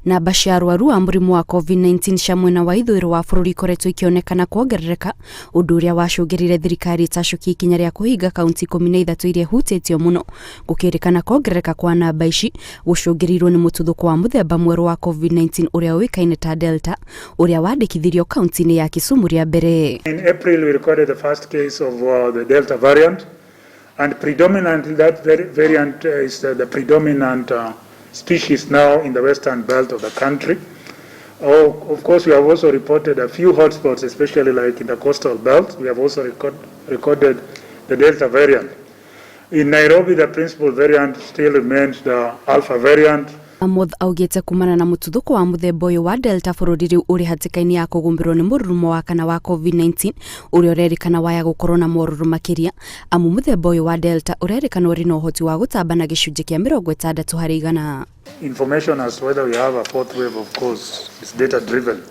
Namba cia arwaru a mũrimũ wa COVID-19 cia mwena wa ithũĩro wa bũrũri ikoretwo ikĩonekana kuongerereka, ũndũ ũrĩa wacũngĩrĩire thirikari ĩtacũkie ikinya rĩa kũhinga kaunti 13 iria ihutĩtio mũno. Gũkĩrĩkana kuongerereka kwa namba ici gũcũngĩrĩirwo nĩ mũtuthũko wa mũthemba mwerũ wa COVID-19 ũrĩa ũĩkaine ta Delta, ũrĩa wandĩkithirio kaunti-inĩ ya Kisumu rĩa mbere. In April we recorded the first case of the Delta variant and predominantly that variant is the predominant species now in the western belt of the country. Oh, of course, we have also reported a few hotspots, especially like in the coastal belt. We have also recorded the Delta variant. In Nairobi, the principal variant still remains the Alpha variant. Amoth augĩte kumana na mũtuthũko wa mũthemba ũyũ wa Delta bũrũri rĩu ũrĩ hatĩka-inĩ ya kũgũmĩrwo nĩ mũrurumo wa kana wa COVID-19 ũrĩa ũrerĩkana waya gũkorwo na morũrũ makĩria, amu mũthemba ũyũ wa Delta ũrerĩkana ũrĩ na ũhoti wa gũtamba na gĩcunjĩ kĩa 60%. Information as to whether we have a fourth wave, of course, is data driven.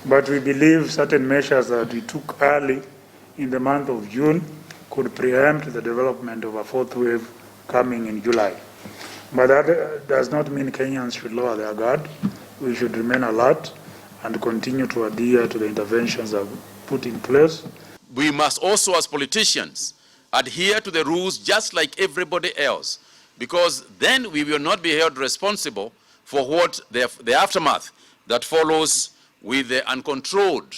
But we believe certain measures that we took early in the month of June could preempt the development of a fourth wave coming in July. But that does not mean Kenyans should lower their guard. We should remain alert and continue to adhere to the interventions that we put in place. We must also, as politicians, adhere to the rules just like everybody else, because then we will not be held responsible for what the aftermath that follows with the uncontrolled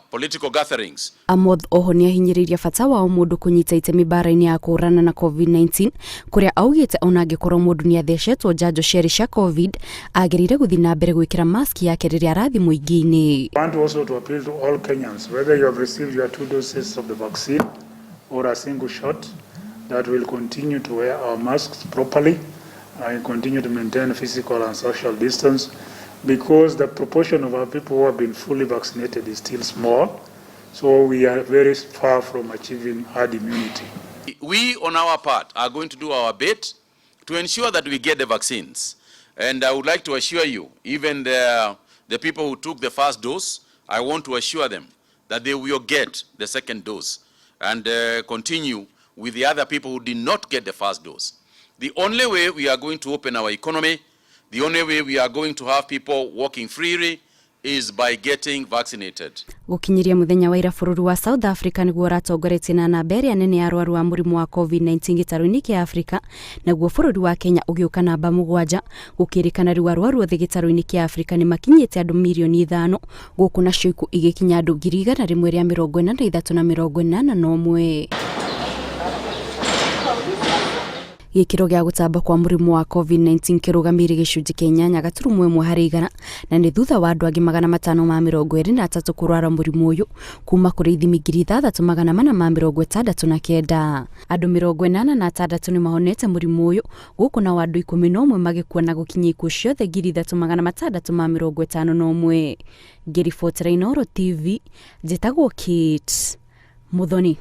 political gatherings. Amoth oho nĩahinyĩrĩirie bata wa o mũndũ kũnyita itemi mbara-inĩ ya kũhũrana na COVID-19, kũrĩa augĩte ona angĩkorwo mũndũ nĩathecetwo njanjo cierĩ cia COVID, agĩrĩire gũthiĩ na mbere gwĩkĩra mask yake rĩrĩa arathiĩ mũingĩ-inĩ. I want also to appeal to all Kenyans, whether you have received your 2 doses of the vaccine or a single shot, that we'll continue to wear our masks properly and continue to maintain physical and social distance, because the proportion of our people who have been fully vaccinated is still small, so we are very far from achieving herd immunity. We, on our part, are going to do our bit to ensure that we get the vaccines. And I would like to assure you, even the people who took the first dose, I want to assure them that they will get the second dose and continue with the other people who did not get the first dose. The only way we are going to open our economy, the only way we are going to have people walking freely is by getting vaccinated. Gũkinyĩria mũthenya wa ira bũrũri wa South Africa nĩguo ũratongoretie na namba ĩrĩa nene ya arwaru a mũrimũ wa COVID-19 gĩtarũ-inĩ kĩa Afrika, naguo bũrũri wa Kenya ũgĩũka namba 7. Gũkĩrĩkana rĩu arwaru othe gĩtarũ-inĩ kĩa Afrika nĩ makinyĩte andũ mirioni 5, gũkũ nacio ikuũ igĩkinya andũ 143,81. Gĩkĩro gĩa gũtamba kwa mũrimũ wa COVID-19 kĩrũgamĩire gĩcunjĩ kĩa 8.1 harĩ igana, na nĩ thutha wa andũ angĩ 523 kũrwara mũrimũ ũyũ kuma kũrĩ ithimi 6469. Andũ 86 nĩ mahonete mũrimũ ũyũ, gũkũ nao andũ 11 magĩkua na gũkinyia ikuũ ciothe 3651. Ngĩribotera Inooro TV, njĩtagwo Kate Muthoni.